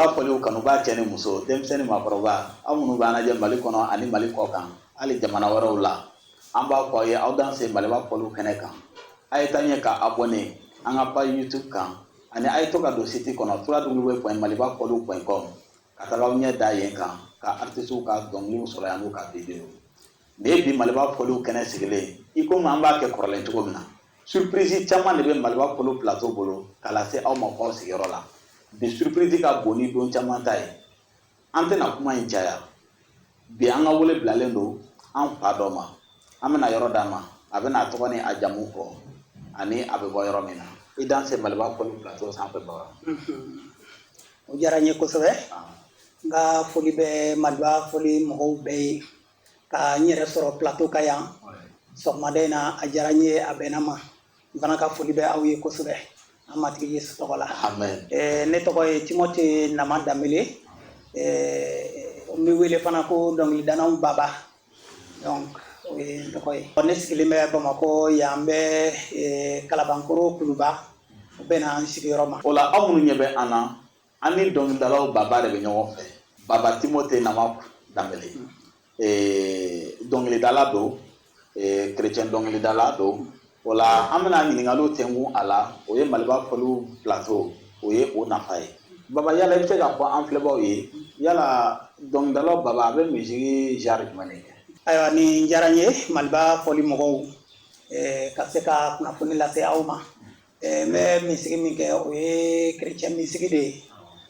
Maliba fɔliw kanubaa cɛ ni muso, denmisɛnnin, maakɔrɔba, aw minnu b'an lajɛ Mali kɔnɔ ani Mali kɔ kan, hali jamana wɛrɛw la, an b'a fɔ aw ye aw danse Maliba fɔliw kɛnɛ kan. A ye taa ɲɛ ka abonné an ka page YouTube kan, ani a ye to ka don site kɔnɔ www.malibafɔliw.com ka taga aw ɲɛ da yen kan ka artisiw ka dɔnkiliw sɔrɔ yan n'u ka video. Nin ye bi Maliba fɔliw kɛnɛ sigilen i komi an b'a kɛ kɔrɔlen cogo min na. Surprise caman de bɛ Maliba fɔliw plateau bolo k'a lase aw ma f'aw sigiyɔrɔ la. Bi surprise ka bon ni don caman ta ye. An tɛna kuma in caya. Bi an ka wele bilalen don an fa dɔ ma. An bɛna yɔrɔ d'a ma, a bɛna a tɔgɔ ni a jamu fɔ ani a bɛ bɔ yɔrɔ min na. I danse Maliba fɔliw plateau sanfɛ, baba. O diyara n ye kosɛbɛ. N ka foli bɛ Maliba fɔli mɔgɔw bɛɛ ye. Ka n yɛrɛ sɔrɔ plateau kan yan sɔgɔmada in na, a diyara n ye, a bɛnna ma. N fana ka foli bɛ aw ye kosɛbɛ an Matigi Yesu tɔgɔ la. Amen. Ne tɔgɔ ye Timote Nama Danbele. N bɛ wele fana ko dɔnkilidanaw baba. Donc o ye n tɔgɔ ye. Ne sigilen bɛ Bamakɔ yan, bɛ Kalabankoro Kuluba, o bɛnna n sigiyɔrɔ ma. O la, aw minnu ɲɛ bɛ an na, an ni dɔnkilidalaw baba de bɛ ɲɔgɔn fɛ. Baba Timote Nama Danbele, dɔnkilidala don, chrétien dɔnkilidala don. O la, an bɛna ɲininkaliw tɛnkun a la. O ye Maliba fɔliw plateau, o ye o nafa ye. Baba, yala i bɛ se k'a fɔ an filɛbaw ye, yala dɔnkilidalaw baba a bɛ musique genre jumɛn de kɛ? Ayiwa, nin diyara n ye, Maliba fɔli mɔgɔw, ka se ka kunnafoni lase aw ma. N bɛ musique min kɛ, o ye chrétien musique de ye.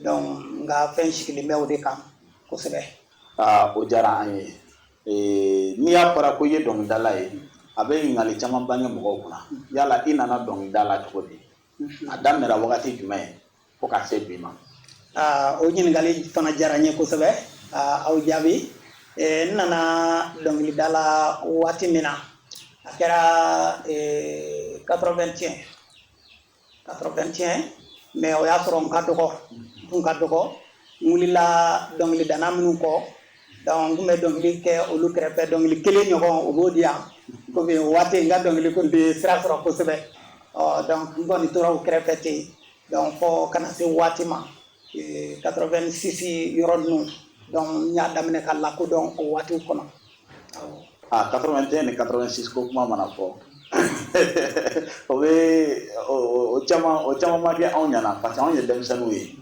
Donc n ka fɛn sigilen bɛ o de kan kosɛbɛ. Aa, o diyara an ye. N'i y'a fɔra ko i ye dɔnkilidala ye, a bɛ ɲininkali caman bange mɔgɔw kunna. Yala i nana dɔnkilida la cogo di? A daminɛra wagati jumɛn fo ka se bi ma? Aa, o ɲininkali fana diyara n ye kosɛbɛ ka aw jaabi. N nana dɔnkilida la waati min na, a kɛra 81 81, mais o y'a sɔrɔ n ka dɔgɔ, n tun ka dɔgɔ. N wulila dɔnkilidana minnu kɔ, donc n tun bɛ dɔnkili kɛ olu kɛrɛfɛ. Dɔnkili kelen ɲɔgɔn, o b'o di yan, komi o waati n ka dɔnkili kun tɛ sira sɔrɔ kosɛbɛ. Ɔ, donc n kɔni tora o kɛrɛfɛ ten, donc fɔ ka na se waati ma, 86 yɔrɔ ninnu. Donc n y'a daminɛ ka lakodɔn o waatiw kɔnɔ. Ah, 81 ni 86 ko kuma mana fɔ, o bɛ o caman ma kɛ anw ɲɛna, parce que anw ye denmisɛnninw ye.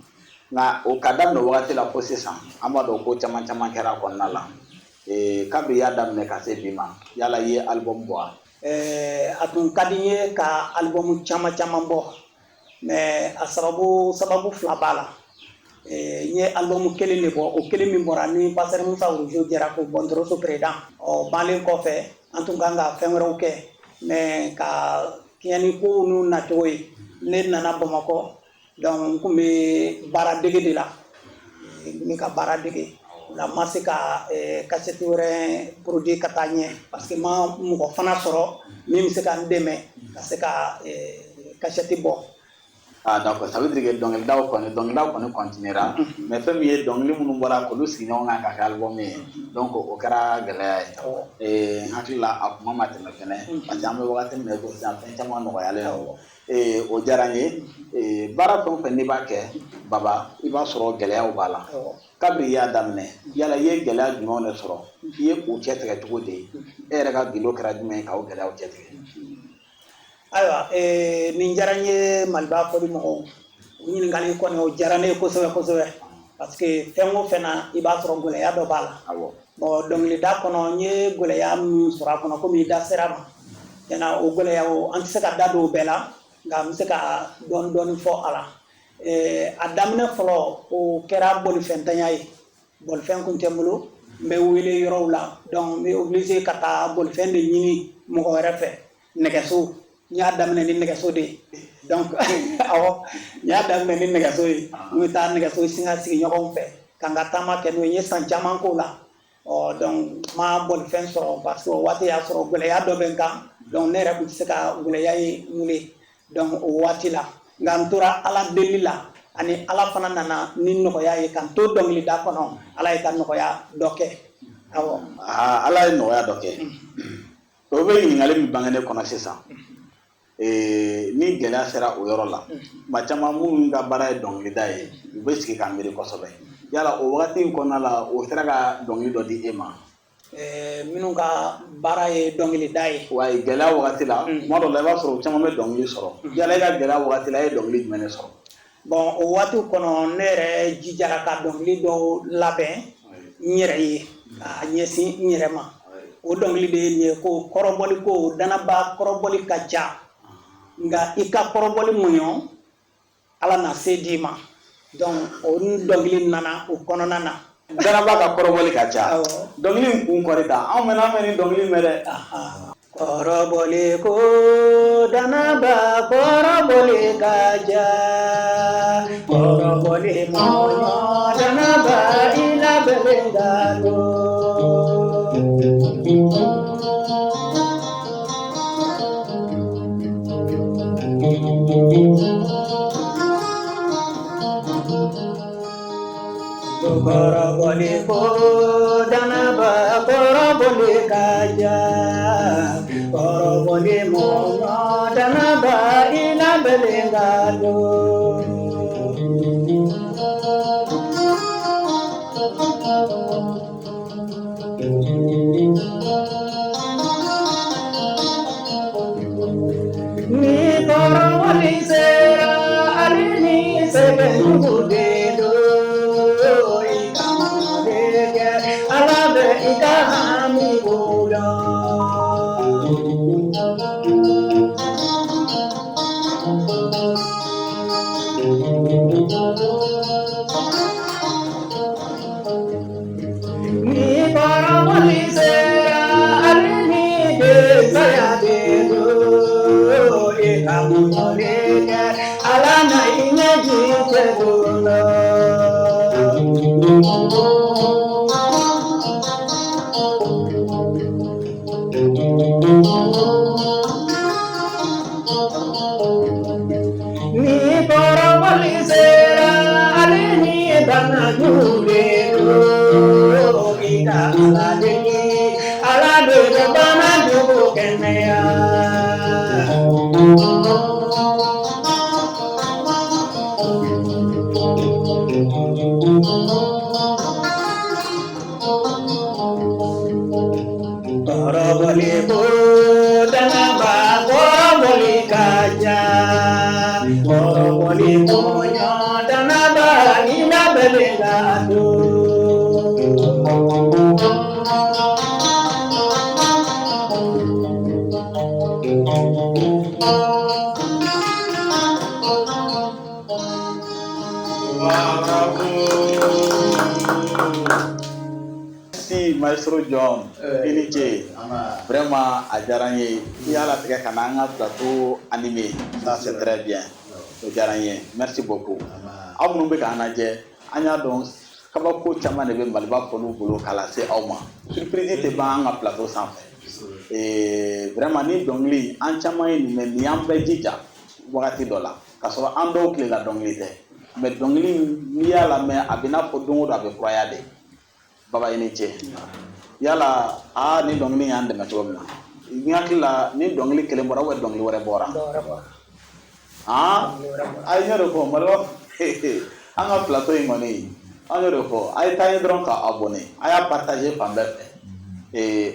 Nka o ka daminɛ wagati la fo sisan, an b'a dɔn ko caman caman kɛra a kɔnɔna la. Kabini i y'a daminɛ ka se bi ma, yala i ye album bɔ wa? A tun ka di n ye ka album caman caman bɔ, mais a sababu fila b'a la. N ye album kelen de bɔ. O kelen min bɔra ni pasteur Musa Wurujo jɛra k'o bɔ, Ntoroso président. Ɔ banlen kɔfɛ, an tun kan ka fɛn wɛrɛw kɛ, mais ka kɛɲɛ ni kow n'u nacogo ye, ne nana Bamakɔ. Donc n kun bɛ baara dege de la, n bɛ ka baara dege o la, n ma se ka cassette wɛrɛ produit ka taa ɲɛ, parce que n ma mɔgɔ fana sɔrɔ min bɛ se ka n dɛmɛ ka se ka cassette bɔ. Ah d'accord, ça veut dire que dɔnkilidaw kɔni continuera, mais fɛn min ye dɔnkili minnu bɔra k'olu sigi ɲɔgɔn kan ka kɛ album ye, donc o kɛra gɛlɛya ye. N hakili la, a kuma ma tɛmɛ fɛnɛ, parce que an bɛ wagati min na i ko sisan, fɛn caman nɔgɔyalen don. O diyara n ye. Baara fɛn o fɛn n'i b'a kɛ, baba, i b'a sɔrɔ gɛlɛyaw b'a la. Kabini i y'a daminɛ, yala i ye gɛlɛya jumɛnw de sɔrɔ? I ye u cɛ tigɛ cogo di? E yɛrɛ ka gindo kɛra jumɛn ye k'aw gɛlɛyaw cɛ tigɛ? Ayiwa, nin diyara n ye, Maliba fɔli mɔgɔw. O ɲininkali kɔni, o diyara ne ye kosɛbɛ kosɛbɛ, parce que fɛn o fɛn na, i b'a sɔrɔ gɛlɛya dɔ b'a la. Bon, dɔnkilida kɔnɔ, n ye gɛlɛya min sɔrɔ a kɔnɔ, komi i da sera ma tiɲɛna, o gɛlɛyaw, an tɛ se ka da don o bɛɛ la, nka n bɛ se ka dɔɔni dɔɔni fɔ a la. A daminɛ fɔlɔ, o kɛra bolifɛntanya ye. Bolifɛn kun tɛ n bolo. N bɛ wele yɔrɔw la, donc n bɛ obligé ka taa bolifɛn de ɲini mɔgɔ wɛrɛ fɛ. Nɛgɛso, n y'a daminɛ ni nɛgɛso de ye. Donc awɔ, n y'a daminɛ ni nɛgɛso ye. N bɛ taa nɛgɛso singa sigiɲɔgɔnw fɛ ka n ka taama kɛ n'o ye. N ye san caman k'o la. Ɔ, donc n ma bolifɛn sɔrɔ, parce que o waati y'a sɔrɔ gɛlɛya dɔ bɛ n kan. Donc ne yɛrɛ tun tɛ se ka gɛlɛya ye n wele. Donc o waati la, nka n tora Ala deli la, ani Ala fana nana ni nɔgɔya ye ka n to dɔnkilida kɔnɔ. Ala ye ka nɔgɔya dɔ kɛ, awɔ. Aa, Ala ye nɔgɔya dɔ kɛ. O bɛ ɲininkali min bange ne kɔnɔ sisan. Ni gɛlɛya sera o yɔrɔ la, maa caman minnu ka baara ye dɔnkilida ye, u bɛ sigi ka miiri kosɛbɛ. Yala o wagati in kɔnɔna la, o sera ka dɔnkili dɔ di e ma? Minnu ka baara ye dɔnkilida ye. Wa gɛlɛya wagati la, tuma dɔ la i b'a sɔrɔ u caman bɛ dɔnkili sɔrɔ. Yala i ka gɛlɛya wagati la, e ye dɔnkili jumɛn de sɔrɔ? Bon, o waati kɔnɔ, ne yɛrɛ jijara ka dɔnkili dɔw labɛn n yɛrɛ ye k'a ɲɛsin n yɛrɛ ma. O dɔnkili de ye nin ye ko kɔrɔbɔli ko danaba kɔrɔbɔli ka ca, nka i ka kɔrɔbɔli muɲɔ, Ala na se d'i ma. Donc o dɔnkili nana o kɔnɔna na. Danaba ka kɔrɔbɔli ka ca. Dɔnkili in kun kɔri ta, anw mɛnna, an bɛ nin dɔnkili mɛn dɛ. Kɔrɔbɔli ko danaba kɔrɔbɔli ka ca, kɔrɔbɔli muɲɔ, danaba i labɛnnen ka don. Kɔrɔbɔli ko danaba kɔrɔbɔli ka ca, kɔrɔbɔli muɲɔ, danaba i labɛnnen ka don. Ni kɔrɔbɔli sera, hali ni sɛgɛn jugu de don, i ka muɲuli kɛ, Ala bɛ i ka hami ko dɔn. Ni kɔrɔbɔli sera, hali ni dɛsɛya de don, i ka muɲuli kɛ, Ala na i ɲɛji cɛ don dɔ. Ni kɔrɔbɔli sera, hali ni bana jugu de don, i ka Ala deli, Ala de bɛ bana jugu kɛnɛya. Kɔrɔbɔli ko danaba kɔrɔbɔli ka ca, kɔrɔbɔli muɲɔ, danaba i labɛnnen ka don. Bravo. Merci Maestro John, i ni ce. Vraiment a diyara n ye. I y'a latigɛ ka na an ka plateau animé. Ça, c'est très bien. O diyara n ye. Merci beaucoup. Aw minnu bɛ k'an lajɛ, an y'a dɔn kabako caman de bɛ Maliba fɔliw bolo k'a lase aw ma. Surprise tɛ ban an ka plateau sanfɛ. Vraiment ni dɔnkili an caman ye nin mɛn, nin y'an bɛɛ jija wagati dɔ la, k'a sɔrɔ an dɔw tilela dɔnkili tɛ. Mais dɔnkili, n'i y'a lamɛn, a bɛ n'a fɔ don o don a bɛ kuraya de. Baba, i ni ce. Yala aa ni dɔnkili y'an dɛmɛ cogo min na, n hakili la ni dɔnkili kelen bɔra, ou dɔnkili wɛrɛ bɔra. Dɔw wɛrɛ bɔra. Han, Dɔnkili wɛrɛ bɔra. A ye ɲɛ de fɔ Maliba, an ka plateau in kɔni, an y'o de fɔ, a ye taa ɲɛ dɔrɔn ka abonné, a y'a partager fan bɛɛ fɛ.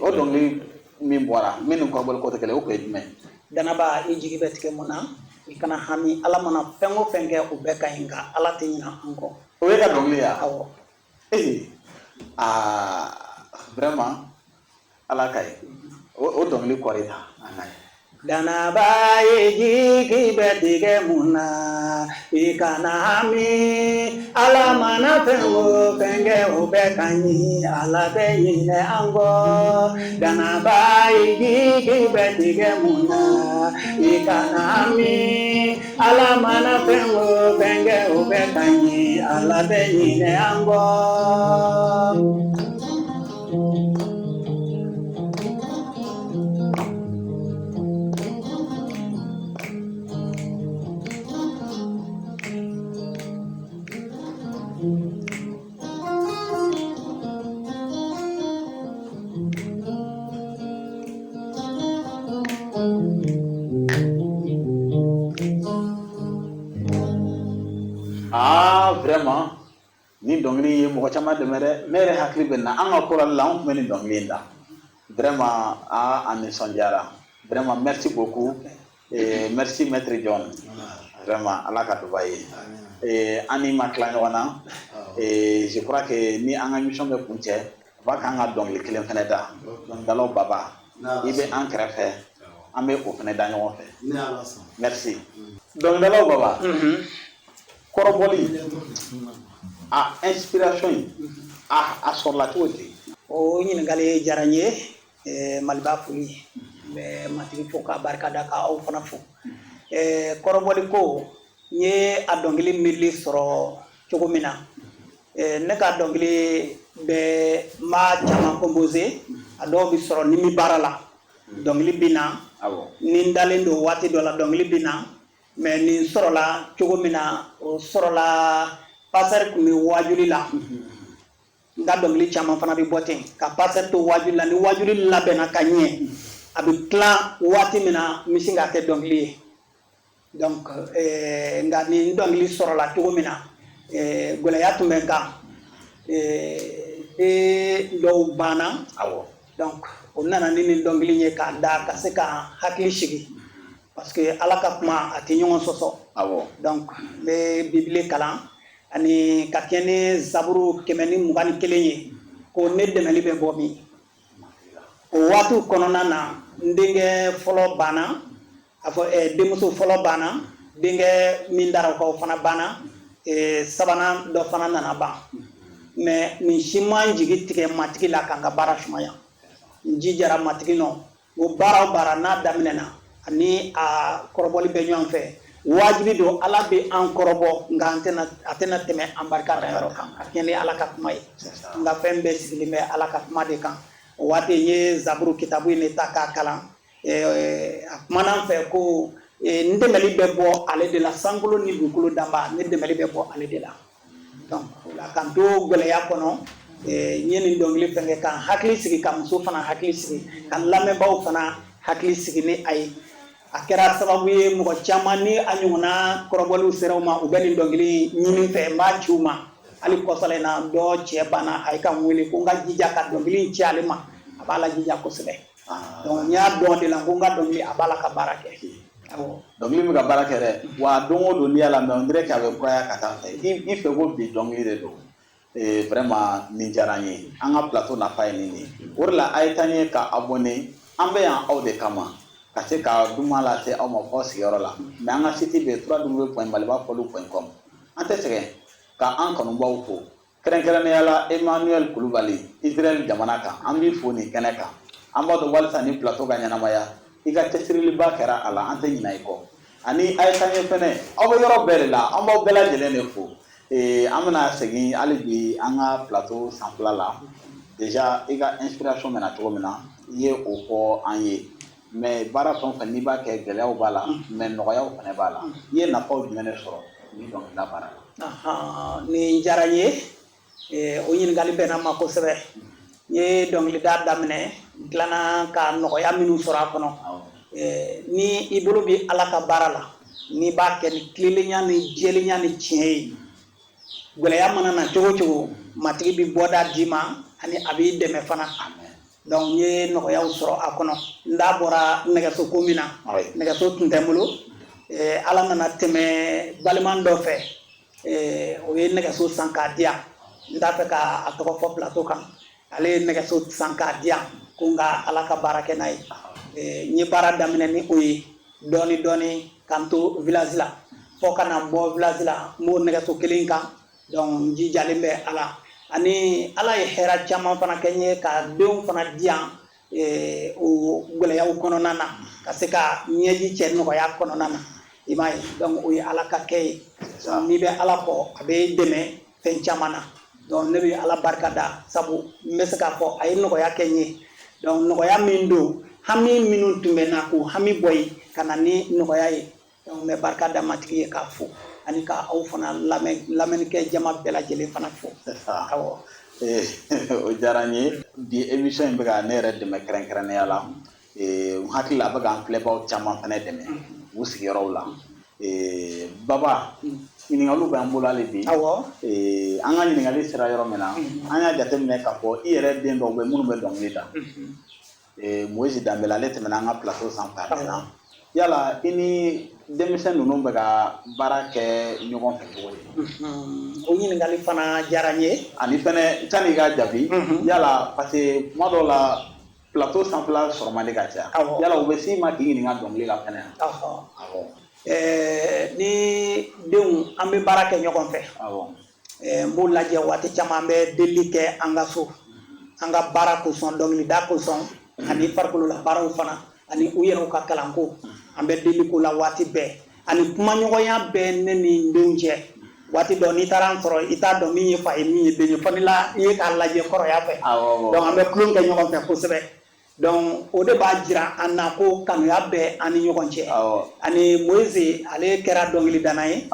O dɔnkili min bɔra, min ni kɔrɔbɔli ko tɛ kelen, o kun ye jumɛn ye? Danaba, i jigi bɛ tigɛ mun na? I kana hami. Ala mana fɛn o fɛn kɛ, o bɛɛ ka ɲi, nka Ala tɛ ɲinɛ an kɔ. O ye ka dɔnkili ye wa? Awɔ. Ee, aa, vraiment Ala ka ɲi. O dɔnkili kɔri ta an ka ye. Danaba, i jigi bɛ tigɛ mun na? I kana hami. Ala mana fɛn o fɛn kɛ, o bɛɛ ka ɲi, Ala tɛ ɲinɛ an kɔ. Danaba, i jigi bɛ tigɛ mun na? I kana hami. Ala mana fɛn o fɛn kɛ, o bɛɛ ka ɲi, Ala tɛ ɲinɛ an kɔ. Nin dɔnkili ye mɔgɔ caman dɛmɛ dɛ. Ne yɛrɛ hakili bɛ na an ka chorale la, an tun bɛ nin dɔnkili in da. Vraiment, a nisɔndiyara. Vraiment, merci beaucoup. Et merci, Maître John. Vraiment, Ala ka duba ye. Et an ni ma tila ɲɔgɔn na. Et je crois que ni an ka émission bɛ kun cɛ, a b'a k'an ka dɔnkili kelen fɛnɛ da. Dɔnkilidalaw Baba, i bɛ an kɛrɛfɛ, an bɛ o fɛnɛ da ɲɔgɔn fɛ. Merci. Dɔnkilidalaw Baba, kɔrɔbɔli, a inspiration in, a sɔrɔla cogo di? O ɲininkali diyara n ye. Maliba foli, n bɛ matigi fo k'a barika da, ka aw fana fo. Kɔrɔbɔli ko, n ye a dɔnkili miirili sɔrɔ cogo min na, ne ka dɔnkili bɛ, n b'a caman composé. A dɔw bɛ sɔrɔ ni n bɛ baara la, dɔnkili bɛ na. Ni n dalen don waati dɔ la, dɔnkili bɛ na. Mais nin sɔrɔla cogo min na, o sɔrɔla pasteur tun bɛ wajuli la. N ka dɔnkili caman fana bɛ bɔ ten ka pasteur to wajuli la. Ni wajuli labɛnna ka ɲɛ, a bɛ tila waati min na, n bɛ sin k'a kɛ dɔnkili ye. Donc nka nin dɔnkili sɔrɔla cogo min na, gɛlɛya tun bɛ n kan, den dɔw banna. Donc o nana ni nin dɔnkili ye k'a da ka se ka hakili sigi, parce que Ala ka kuma, a tɛ ɲɔgɔn sɔsɔ. Donc n bɛ Bibili kalan ani ka kɛ ni Zaburu 121 ye, ko ne dɛmɛli bɛ bɔ min. O waatiw kɔnɔna na, n denkɛ fɔlɔ banna, a fɔ denmuso fɔlɔ banna, denkɛ min dara o kan, o fana banna, sabanan dɔ fana nana ban. Mais nin si ma n jigi tigɛ matigi la ka n ka baara sumaya. N jijara matigi nɔ o baara o baara n'a daminɛna ani a kɔrɔbɔli bɛ ɲɔgɔn fɛ, wajibi don Ala bɛ an kɔrɔbɔ, nka an tɛna, a tɛna tɛmɛ an barika da yɔrɔ kan ka kɛɲɛ ni Ala ka kuma ye. N ka fɛn bɛɛ sigilen bɛ Ala ka kuma de kan. O waati, n ye Zaburu kitabu in de ta k'a kalan. A kumana n fɛ ko n dɛmɛli bɛ bɔ ale de la, sankolo ni dugukolo danba, ne dɛmɛli bɛ bɔ ale de la. Donc o la, k'an to gɛlɛya kɔnɔ, n ye nin dɔnkili fɛnkɛ ka n hakili sigi, ka muso fana hakili sigi, ka lamɛnbaaw fana hakili sigi ni a ye. A kɛra sababu ye, mɔgɔ caman ni a ɲɔgɔnna kɔrɔbɔliw sera u ma, u bɛ nin dɔnkili ɲini fɛ, n b'a ci u ma. Hali kɔsala in na, dɔ cɛ banna, a ye ka n wele ko n ka jija ka dɔnkili in ci ale ma, a b'a la jija kosɛbɛ. Donc n y'a dɔn de la ko n ka dɔnkili, a b'a la ka baara kɛ. Awɔ. Dɔnkili bɛ ka baara kɛ dɛ. Wa don o don n'i y'a lamɛn, on dirait k'a bɛ kuraya ka taa fɛ. I fɛ ko bi dɔnkili de don. Vraiment, nin diyara n ye. An ka plateau nafa ye nin de ye. O de la, a ye taa ɲɛ ka abonné. An bɛ yan aw de kama, ka se ka duman lase aw ma fɔ sigiyɔrɔ la. Mais an ka site bɛ www.malibafɔliw.com. An tɛ sɛgɛn ka an kanubaw fo, kɛrɛnkɛrɛnnenya la Emmanuel Kulubali, Israël jamana kan. An b'i fo nin kɛnɛ kan. An b'a dɔn walisa ni plateau ka ɲɛnamaya, i ka cɛsiriliba kɛra a la, an tɛ ɲinɛ i kɔ. Ani a ye taa ɲɛ fɛnɛ, aw bɛ yɔrɔ bɛɛ de la, an b'aw bɛɛ lajɛlen de fo. An bɛna segin hali bi an ka plateau sanfɛla la. Déjà, i ka inspiration bɛna cogo min na, i ye o fɔ an ye. Mais baara fɛn o fɛn n'i b'a kɛ, gɛlɛyaw b'a la, mais nɔgɔyaw fɛnɛ b'a la. I ye nafaw jumɛn de sɔrɔ ni dɔnkilida baara la? Nin diyara n ye. O ɲininkali bɛnna n ma kosɛbɛ. N ye dɔnkilida daminɛ, n tilana ka nɔgɔya minnu sɔrɔ a kɔnɔ. Ni i bolo bɛ Ala ka baara la, n'i b'a kɛ ni tilennenya ni jɛlenya ni tiɲɛ ye, gɛlɛya mana na cogo o cogo, matigi bɛ bɔda d'i ma ani a b'i dɛmɛ fana. Donc n ye nɔgɔyaw sɔrɔ a kɔnɔ. N da bɔra nɛgɛso ko min na, nɛgɛso tun tɛ n bolo. Ala nana tɛmɛ balima dɔ fɛ, o ye nɛgɛso san k'a di yan. N t'a fɛ ka a tɔgɔ fɔ plateau kan. Ale ye nɛgɛso san k'a di yan ko n ka Ala ka baara kɛ n'a ye. N ye baara daminɛ ni o ye dɔɔni dɔɔni k'an to village la, fo ka na n bɔ village la, n b'o nɛgɛso kelen kan. Donc n jijalen bɛ Ala ani Ala ye hɛrɛ caman fana kɛ n ye, ka denw fana di yan o gɛlɛyaw kɔnɔna na, ka se ka ɲɛji cɛ nɔgɔya kɔnɔna na, i m'a ye. Donc o ye Ala ka kɛ ye. N'i bɛ Ala kɔ, a bɛ dɛmɛ fɛn caman na. Donc ne bɛ Ala barika da, sabu n bɛ se k'a fɔ a ye nɔgɔya kɛ n ye. Donc nɔgɔya min don, hami minnu tun bɛ n na, k'o hami bɔ yen ka na ni nɔgɔya ye. Donc n bɛ barika da matigi ye k'a fo, ani ka aw fana lamɛn, lamɛnnikɛ jama bɛɛ lajɛlen fana fo. Awɔ, o diyara n ye. Bi émission in bɛ ka ne yɛrɛ dɛmɛ kɛrɛnkɛrɛnnenya la. N hakili la, a bɛ k'an filɛbaw caman fana dɛmɛ u sigiyɔrɔw la. Baba. Ɲininkaliw b'an bolo hali bi. An ka ɲininkali sera yɔrɔ min na, an y'a jateminɛ k'a fɔ i yɛrɛ den dɔw bɛ minnu bɛ dɔnkili da. Moïse Danbɛlɛ, ale tɛmɛna an ka plateau sanfɛ a mɛnna. Yala i ni denmisɛn ninnu bɛ ka baara kɛ ɲɔgɔn fɛ cogo di? O ɲininkali fana diyara n ye. Ani fɛnɛ, sani i k'a jaabi, yala parce que kuma dɔw la plateau sanfɛla sɔrɔ man di ka caya, yala u bɛ s'i ma k'i ɲininka dɔnkili la fɛnɛ? Awɔ. Ni denw, an bɛ baara kɛ ɲɔgɔn fɛ. N b'u lajɛ waati caman, an bɛ delili kɛ an ka so, an ka baara kosɔn, dɔnkilida kosɔn, ani farikolola baaraw fana, ani u yɛrɛw ka kalanko. An bɛ delili ko la waati bɛɛ, ani kumaɲɔgɔnya bɛ ne ni n denw cɛ. Waati dɔ n'i taara an sɔrɔ, i t'a dɔn min ye fa ye, min ye den ye, fo n'i la i ye k'a lajɛ kɔrɔya fɛ. Donc an bɛ tulon kɛ ɲɔgɔn fɛ kosɛbɛ. Donc o de b'a jira an na ko kanuya bɛ an ni ɲɔgɔn cɛ. Ani Moïse, ale kɛra dɔnkilidana ye.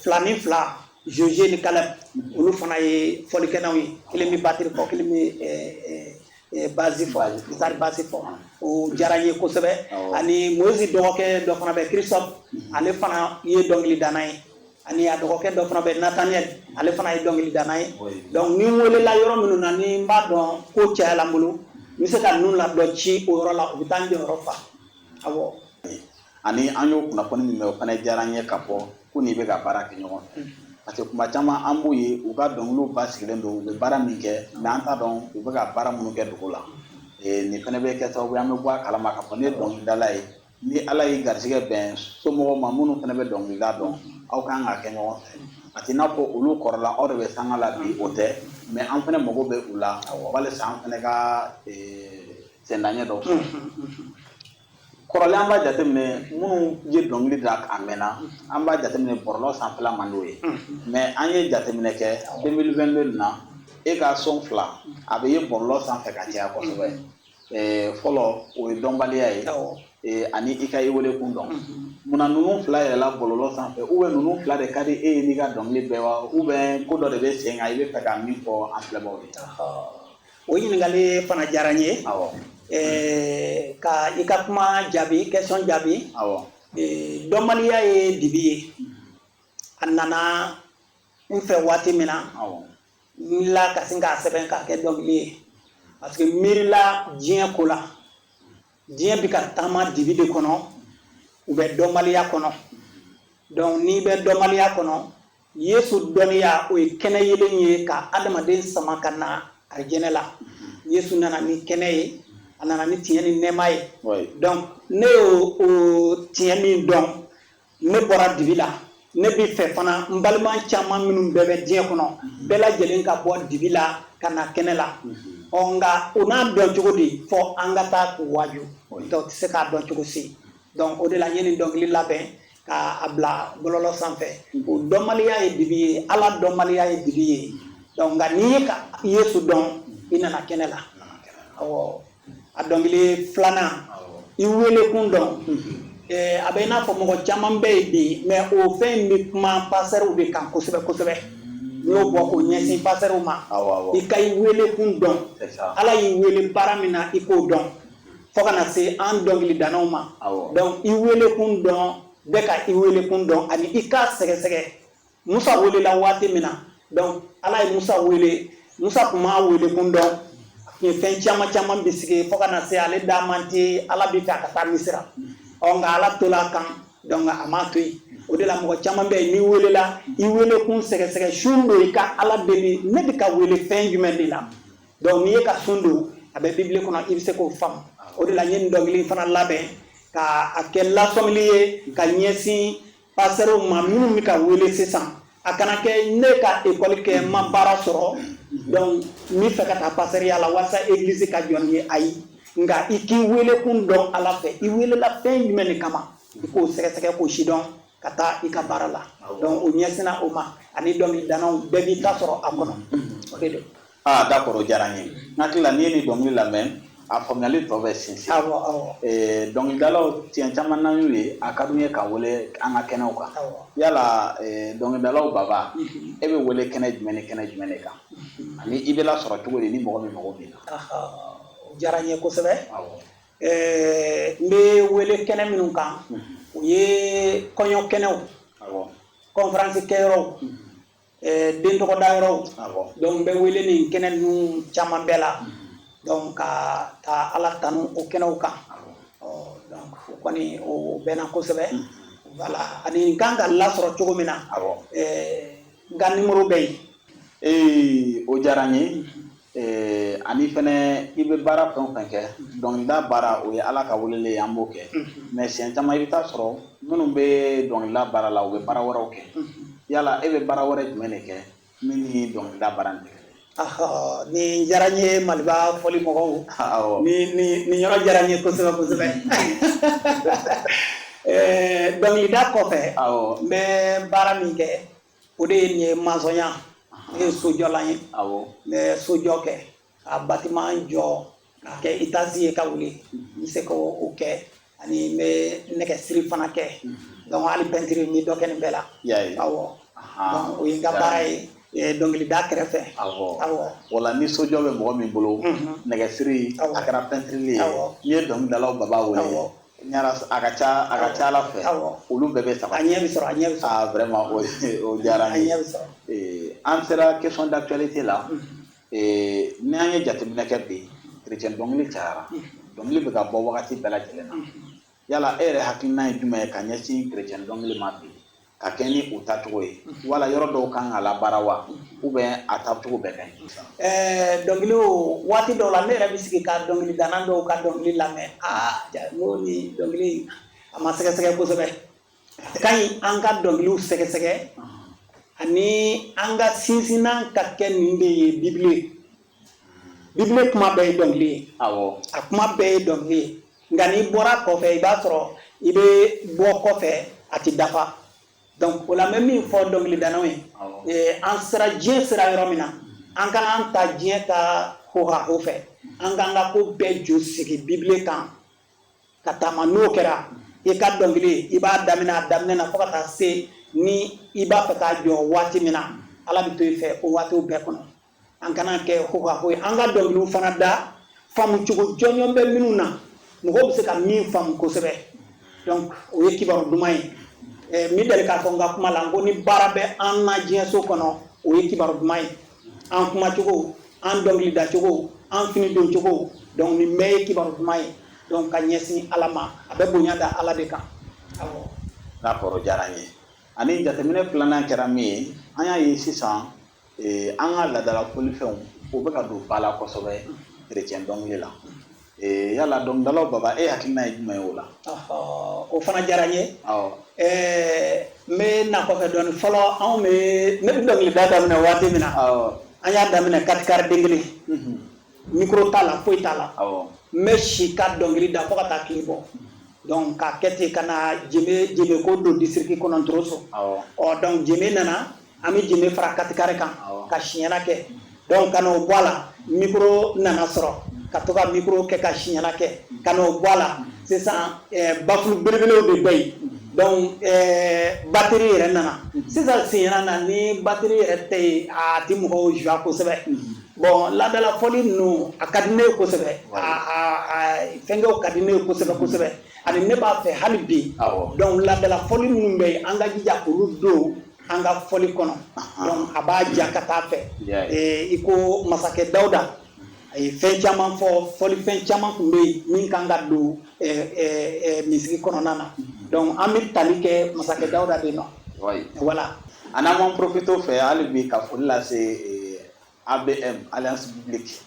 Fila ni fila, José ni Caleb, olu fana ye fɔlikɛlaw ye. Kelen bɛ batiri fɔ, kelen bɛ basse fɔ, guitare basse fɔ. O diyara n ye kosɛbɛ. Ani Moïse dɔgɔkɛ dɔ fana bɛ, Christophe, ale fana ye dɔnkilidana ye. Ani a dɔgɔkɛ dɔ fana bɛ, Nathaniel, ale fana ye dɔnkilidana ye. Donc ni n welela yɔrɔ minnu na, ni n b'a dɔn ko cayala n bolo, n bɛ se ka ninnu la dɔ ci o yɔrɔ la, u bɛ taa n jɔyɔrɔ fa. Awɔ. Ani an y'o kunnafoni min mɛn, o fana diyara n ye k'a fɔ ko n'i bɛ ka baara kɛ ɲɔgɔn fɛ, parce que kuma caman an b'u ye, u ka dɔnkiliw basigilen don, u bɛ baara min kɛ, mais an t'a dɔn u bɛ ka baara minnu kɛ dugu la. Nin fana bɛ kɛ sababu ye an bɛ bɔ a kalama k'a fɔ ne ye dɔnkilidala ye. Ni Ala y'i garijɛgɛ bɛn somɔgɔw ma minnu fana bɛ dɔnkilida dɔn, aw kan ka kɛ ɲɔgɔn fɛ. A t'i n'a fɔ olu kɔrɔla, aw de bɛ sanga la bi, o tɛ, mais an fana mago bɛ u la walisa an fana ka sendaɲɛ dɔw sɔrɔ. Kɔrɔlen, an b'a jateminɛ minnu ye dɔnkili da a mɛnna, an b'a jateminɛ bɔlɔlɔ sanfɛla man d'o ye, mais an ye jateminɛ kɛ 2022 na, e ka son fila a bɛ ye bɔlɔlɔ sanfɛ ka caya kosɛbɛ. Fɔlɔ, o ye dɔnbaliya ye, ani i ka i wele kun dɔn. Munna ninnu fila yɛlɛla bɔlɔlɔ sanfɛ? Ou bien ninnu fila de ka di e ye n'i ka dɔnkili bɛɛ wa, ou bien ko dɔ de bɛ sen kan i bɛ fɛ ka min fɔ an filɛbagaw ye? O ɲininkali fana diyara n ye. Ka i ka kuma jaabi, question jaabi. Dɔnbaliya ye dibi ye. A nana n fɛ waati min na, n wulila ka sin k'a sɛbɛn k'a kɛ dɔnkili ye, parce que miirila diɲɛ ko la, diɲɛ bɛ ka taama dibi de kɔnɔ, u bɛ dɔnbaliya kɔnɔ. Donc n'i bɛ dɔnbaliya kɔnɔ, Yesu dɔnniya, o ye kɛnɛ yelen ye ka adamaden sama ka na arijɛnɛ la. Yesu nana ni kɛnɛ ye, a nana ni tiɲɛ ni nɛɛma ye. Donc ne y'o o tiɲɛ min dɔn, ne bɔra dibi la. Ne bɛ fɛ fana n balima caman minnu bɛɛ bɛ diɲɛ kɔnɔ, bɛɛ lajɛlen ka bɔ dibi la ka na kɛnɛ la. Ɔ nka o n'a dɔn cogo di? Fɔ an ka taa k'u waaju, donc tɛ se k'a dɔn cogo si. Donc o de la n ye nin dɔnkili labɛn k'a bila bɔlɔlɔ sanfɛ. O dɔnbaliya ye dibi ye, Ala dɔnbaliya ye dibi ye. Donc nka n'i ye ka Yesu dɔn, i nana kɛnɛ la. Awɔ. A dɔnkili filanan, i wele kun dɔn, a bɛ i n'a fɔ mɔgɔ caman bɛ yen bi, mais o fɛn in bɛ kuma pasɛriw de kan kosɛbɛ kosɛbɛ. N y'o bɔ k'o ɲɛsin pasɛriw ma. I ka i wele kun dɔn, Ala y'i wele baara min na, i k'o dɔn, fo ka na se an dɔnkilidanaw ma. Donc i wele kun dɔn, bɛɛ ka i wele kun dɔn, ani i k'a sɛgɛsɛgɛ. Musa welela waati min na, donc Ala ye Musa wele, Musa tun m'a wele kun dɔn. A tun ye fɛn caman caman bisigi fo ka na se ale da man tɛ Ala bɛ fɛ a ka taa Misira. Ɔ nka Ala tola a kan, donc a m'a to yen. O de la mɔgɔ caman bɛ yen, n'i welela, i wele kun sɛgɛsɛgɛ, sun don, i ka Ala deli, ne bɛ ka wele fɛn jumɛn de la? Donc n'i ye ka sun don, a bɛ Bibili kɔnɔ, i bɛ se k'o faamu. O de la n ye nin dɔnkili fana labɛn ka a kɛ lasɔmili ye ka ɲɛsin pasɛriw ma minnu bɛ ka wele sisan. A kana kɛ ne ka ekɔli kɛ, n ma baara sɔrɔ, donc n bɛ fɛ ka taa pasɛriya la walasa egilizi ka jɔ n ye. Ayi, nka i k'i wele kun dɔn Ala fɛ. I welela fɛn jumɛn de kama, i k'o sɛgɛsɛgɛ k'o sidɔn ka taa i ka baara la. Donc o ɲɛsinna o ma, ani dɔnkilidanaw bɛɛ b'i ta sɔrɔ a kɔnɔ, o de don. Ah d'accord, o diyara n ye. N hakili la n'i ye nin dɔnkili lamɛn, a faamuyali tɔ bɛ sinsin. awɔ awɔ Dɔnkilidalaw tiɲɛ caman n'an y'u ye, a ka d'u ye ka wele an ka kɛnɛw kan. Yala dɔnkilidalaw baba, e bɛ wele kɛnɛ jumɛn ni kɛnɛ jumɛn de kan, ani i bɛ lasɔrɔ cogo di ni mɔgɔ min mago b'i la? O diyara n ye kosɛbɛ. N bɛ wele kɛnɛ minnu kan, o ye kɔɲɔ kɛnɛw. Conférence kɛyɔrɔw, den tɔgɔ da yɔrɔw. Donc n bɛ wele nin kɛnɛ ninnu caman bɛɛ la, donc ka taa Ala tanu o kɛnɛw kan. Donc o kɔni, o bɛnna kosɛbɛ. Voilà, ani n kan ka lasɔrɔ cogo min na, n ka numéro bɛ yen. Ee, o diyara n ye. Ani fɛnɛ, i bɛ baara fɛn o fɛn kɛ, dɔnkilida baara, o ye Ala ka weleli ye, an b'o kɛ. Mais siɲɛ caman, i bɛ taa sɔrɔ minnu bɛ dɔnkilida baara la, u bɛ baara wɛrɛw kɛ. Yala e bɛ baara wɛrɛ jumɛn de kɛ min ni dɔnkilida baara in tɛ kelen? Nin diyara n ye, Maliba fɔli mɔgɔw. Nin yɔrɔ diyara n ye kosɛbɛ kosɛbɛ. Dɔnkilida kɔfɛ, n bɛ baara min kɛ, o de ye nin ye, maçonnya. Ne ye sojɔlan ye. N bɛ sojɔ kɛ, ka bâtiment jɔ k'a kɛ étage ye ka wuli, n bɛ se k'o kɛ. Ani n bɛ nɛgɛsiri fana kɛ. Donc hali peinture, n bɛ dɔ kɛ nin bɛɛ la. Awɔ, donc o ye n ka baara ye dɔnkilida kɛrɛfɛ. Awɔ. Wala ni sojɔ bɛ mɔgɔ min bolo, nɛgɛsiri, a kɛra peinture ye, n'i ye dɔnkilidalaw baba wele, ɲara a ka ca Ala fɛ, olu bɛɛ bɛ sabati. A ɲɛ bɛ sɔrɔ, a ɲɛ bɛ sɔrɔ. Ah, vraiment, o diyara n ye. A ɲɛ bɛ sɔrɔ. An sera question d'actualité la. Ni an ye jateminɛ kɛ bi, chrétien dɔnkili cayara, dɔnkili bɛ ka bɔ wagati bɛɛ lajɛlen na. Yala e yɛrɛ hakilina ye jumɛn ye ka ɲɛsin chrétien dɔnkili ma bi, ka kɛ ni u taacogo ye? Wala yɔrɔ dɔw kan ka labaara wa, ou bien a taacogo bɛɛ ka ɲi? Dɔnkiliw, waati dɔw la, ne yɛrɛ bɛ sigi ka dɔnkilidana dɔw ka dɔnkili lamɛn. Aa, n ko nin dɔnkili, a ma sɛgɛsɛgɛ kosɛbɛ. A ka ɲi an ka dɔnkiliw sɛgɛsɛgɛ, ani an ka sinsinnan ka kɛ nin de ye: Bibile. Bibile kuma bɛɛ ye dɔnkili ye. A kuma bɛɛ ye dɔnkili ye. Nka n'i bɔra kɔfɛ, i b'a sɔrɔ i bɛ bɔ kɔfɛ, a ti dafa. Donc o la, n bɛ min fɔ dɔnkilidanaw ye, an sera, diɲɛ sera yɔrɔ min na, an kana an ta diɲɛ ka hohaho fɛ. An k'an ka ko bɛɛ jo sigi Bibile kan ka taama. N'o kɛra, i ka dɔnkili, i b'a daminɛ a daminɛ na fo ka taa se ni i b'a fɛ k'a jɔ waati min na, Ala bɛ to i fɛ o waatiw bɛɛ kɔnɔ. An kana kɛ hohaho ye. An ka dɔnkiliw fana da faamucogo jɔnjɔn bɛ minnu na, mɔgɔw bɛ se ka min faamu kosɛbɛ. Donc o ye kibaru duman ye. N bɛ deli k'a fɔ n ka kuma la, n ko ni baara bɛ an na diɲɛso kɔnɔ, o ye kibaru duman ye. An kumacogo, an dɔnkili dacogo, an fini doncogo, donc nin bɛɛ ye kibaru duman ye, donc ka ɲɛsin Ala ma, a bɛ bonya da Ala de kan. Awɔ. D'accord, o diyara n ye. Ani jateminɛ filanan kɛra min ye, an y'a ye sisan, an ka laadala fɔlifɛnw, o bɛ ka don ba la kosɛbɛ chrétien dɔnkili la. Yala dɔnkilidalaw baba, e hakilina ye jumɛn ye o la? O fana diyara n ye. N bɛ na kɔfɛ dɔɔni. Fɔlɔ, anw bɛ, ne bɛ dɔnkilida daminɛ waati min na, an y'a daminɛ katikari den kelen, micro t'a la, foyi t'a la. N bɛ si ka dɔnkili da fo ka taa tile bɔ. Donc k'a kɛ ten ka na jeme jeme ko don district kɔnɔ, Ntoroso. Ɔ, donc jeme nana, an bɛ jeme fara katikari kan ka siɲɛna kɛ. Donc ka n'o bɔ a la, micro nana sɔrɔ ka to ka micro kɛ ka siɲɛna kɛ. Ka n'o bɔ a la, sisan baffle belebelew de bɛ yen. Donc batterie yɛrɛ nana sisan. Siɲɛna na, ni batterie yɛrɛ tɛ yen, a ti mɔgɔw joie kosɛbɛ. Bon, ladala fɔli ninnu, a ka di ne ye kosɛbɛ. A fɛnkɛw ka di ne ye kosɛbɛ kosɛbɛ. Ani ne b'a fɛ hali bi, donc ladala fɔli minnu bɛ yen, an ka jija k'olu don an ka fɔli kɔnɔ. Donc a b'a ja ka taa fɛ. I ko masakɛ Dawuda, a ye fɛn caman fɔ, fɔlifɛn caman tun bɛ yen min kan ka don misiri kɔnɔna na. Donc an bɛ tali kɛ masakɛ Dawuda de nɔ. Voilà. Ani an b'an profiter o fɛ hali bi ka foli lase ABM, Alliance Biblique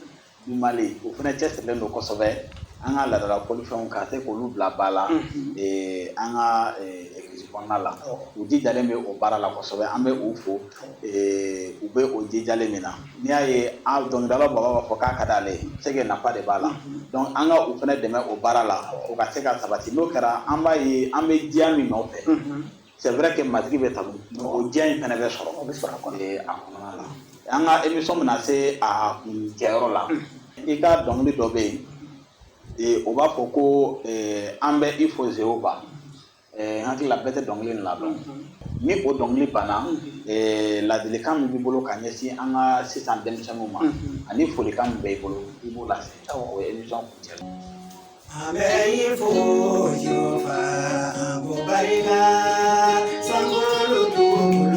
du Mali. O fana cɛsirilen don kosɛbɛ an ka laadala fɔlifɛnw ka se k'olu bila ba la an ka église kɔnɔna la. U jijalen bɛ o baara la kosɛbɛ, an bɛ u fo. U bɛ o jijalen min na, n'i y'a ye an dɔnkilidalaw baba b'a fɔ k'a ka d'ale ye, c'est que nafa de b'a la. Donc an ka u fana dɛmɛ o baara la, o ka se ka sabati. N'o kɛra, an b'a ye an bɛ diya min nɔfɛ, c'est vrai que matigi bɛ tanu, o diya in fana bɛ sɔrɔ. O bɛ sɔrɔ a kɔnɔ. A kɔnɔna la, an ka émission bɛna se a kuncɛyɔrɔ la. I ka dɔnkili dɔ bɛ yen, o b'a fɔ ko an bɛ i fo Jehova. N hakili la, bɛɛ tɛ dɔnkili in ladɔn. Ni o dɔnkili banna, ladilikan min b'i bolo ka ɲɛsin an ka sisan denmisɛnninw ma, ani folikan min bɛ i bolo, i b'o lase. O ye émission kuncɛ. An bɛ i fo Jehova, an ko barika sankolo dugukolo.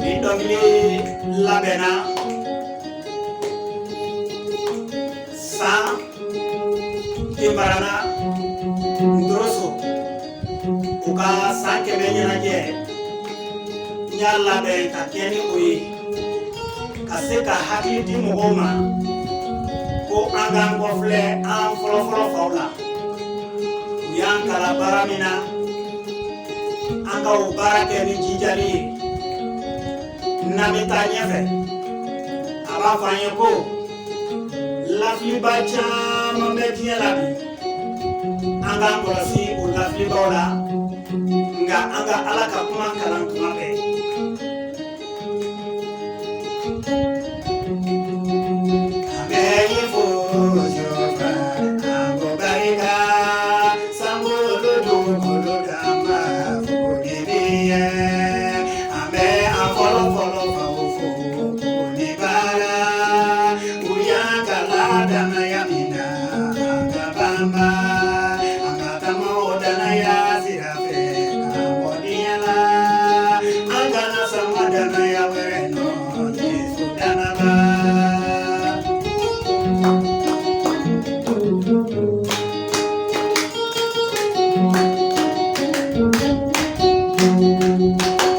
Nin dɔnkili labɛnna san Kimparana Ntoroso u ka san 100 ɲɛnajɛ. N y'a labɛn ka kɛ ni o ye ka se ka hakili di mɔgɔw ma ko an k'an kɔfilɛ an fɔlɔfɔlɔ faw la. U y'an kalan baara min na, an ka o baara kɛ ni jijali ye n'an bɛ taa ɲɛfɛ. A b'a fɔ an ye ko lafiliba caman bɛ diɲɛ la bi, an k'an kɔlɔsi o lafilibaw la, nka an ka Ala ka kuma kalan tuma bɛɛ. An bɛ i fo Jehova, an ko barika, sankolo dugukolo danba foli b'i ye. An bɛ an fɔlɔ fɔlɔ faw fo k'u ni baara, u y'an kalan danaya min na, an ka banba, an ka taama o danaya sira fɛ k'an bɔ diɲɛ la. An kana sama danaya wɛrɛ nɔ, Yesu danaba.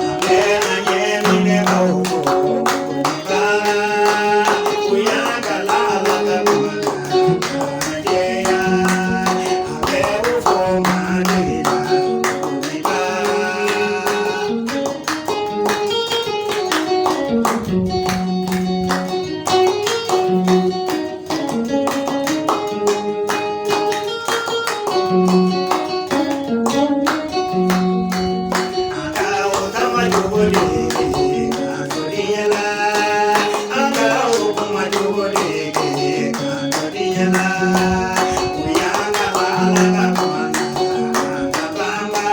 An bɛ an ɲɛ minɛbaaw fo k'u ni baara, u y'an kalan Ala ka kuma na k'an jɛya. An bɛ u fo Matigi la k'u ni baara. An ka o taama cogo de k'an to diɲɛ la, an ka o kuma cogo de k'an to diɲɛ la. U y'an kalan Ala ka kuma na, an ka banba,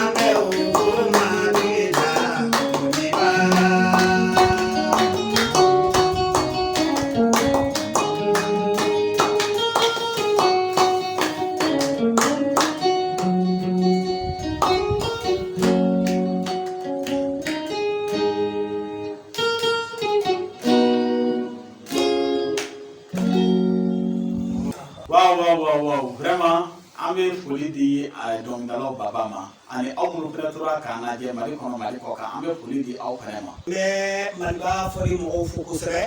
an bɛ u fo Matigi la k'u ni baara. Waaw waaw waaw waaw, vraiment an bɛ foli di dɔnkilidalaw baba ma, ani aw minnu fana tora k'an lajɛ Mali kɔnɔ, Mali kɔ kan, an bɛ foli di aw fana ma. N bɛ Maliba fɔli mɔgɔw fo kosɛbɛ,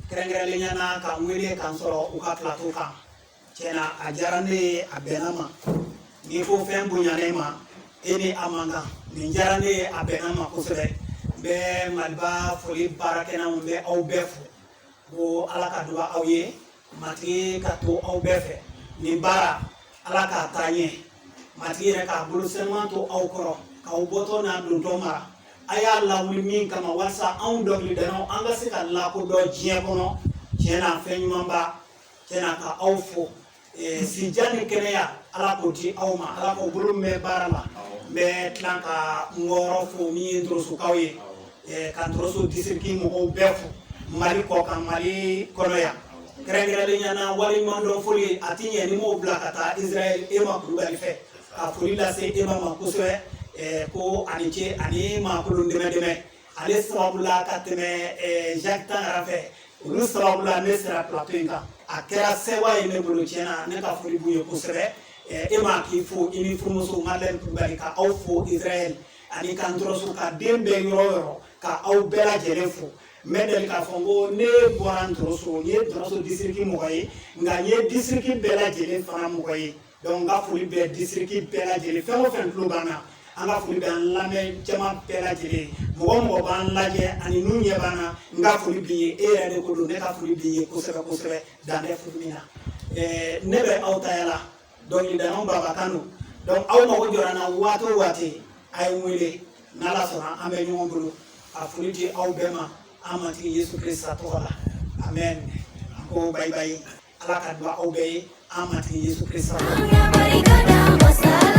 kɛrɛnkɛrɛnnenya na k'an wele k'an sɔrɔ u ka plateau kan. Tiɲɛna a diyara ne ye, a bɛnna ma. N'i ko fɛn bonyana i ma, e ni a man kan. Nin diyara ne ye, a bɛnna ma kosɛbɛ. N bɛ Maliba foli baarakɛlaw, n bɛ aw bɛɛ fo ko Ala ka duba aw ye, Matigi ka to aw bɛɛ fɛ. Nin baara, Ala k'a taa ɲɛ, Matigi yɛrɛ k'a bolo senuman to aw kɔrɔ, k'aw bɔtɔ n'a dontɔ mara. A y'a lawuli min kama walasa anw dɔnkilidalaw an ka se ka lakodɔn diɲɛ kɔnɔ, tiɲɛna fɛn ɲumanba. Tiɲɛna ka aw fo, sijan ni kɛnɛya Ala k'o di aw ma, Ala k'aw bolo mɛn baara la. N bɛ tila ka n wɔɔrɔ fo min ye Ntorosokaw ye, ka Ntoroso district mɔgɔw bɛɛ fo, Mali kɔ kan, Mali kɔnɔ yan, kɛrɛnkɛrɛnnenya na waleɲumandɔn foli a ti ɲɛ ni m'o bila ka taa Israël Ema Kulubali fɛ, ka foli lase Ema ma kosɛbɛ, ko a ni ce ani maakolon dɛmɛ dɛmɛ ale sababu la ka tɛmɛ Jacques Tangara fɛ, olu sababu la ne sera plateau in kan. A kɛra sewa ye ne bolo, tiɲɛna ne ka foli b'u ye kosɛbɛ. E ma k'i fo i ni furumuso Madeleine Kulubali, ka aw fo Israël ani ka Ntɔrɔso ka den bɛɛ yɔrɔ o yɔrɔ, ka aw bɛɛ lajɛlen fo. N bɛ deli k'a fɔ n ko ne bɔra Ntɔrɔso, n ye Ntɔrɔso district mɔgɔ ye, nka n ye district bɛɛ lajɛlen fana mɔgɔ ye. Donc n ka foli bɛ district bɛɛ lajɛlen, fɛn o fɛn tulo b'an na, an ka foli bɛ an lamɛn jama bɛɛ lajɛlen, mɔgɔ o mɔgɔ b'an lajɛ ani n'u ɲɛ b'an na, n ka foli b'i ye. E yɛrɛ de ko don, ne ka foli b'i ye kosɛbɛ kosɛbɛ, dan tɛ foli min na. Ne bɛ aw ta yala dɔnkilidalaw Baba Kanu. Donc aw mago jɔra n na waati o waati, a ye n wele, n'Ala sɔnna an bɛ ɲɔgɔn bolo. A foli di aw bɛɛ ma an Matigi Yesu Kirista tɔgɔ la, amen. An ko bye bye, Ala ka duba aw bɛɛ ye an Matigi Yesu Kirista tɔgɔ la.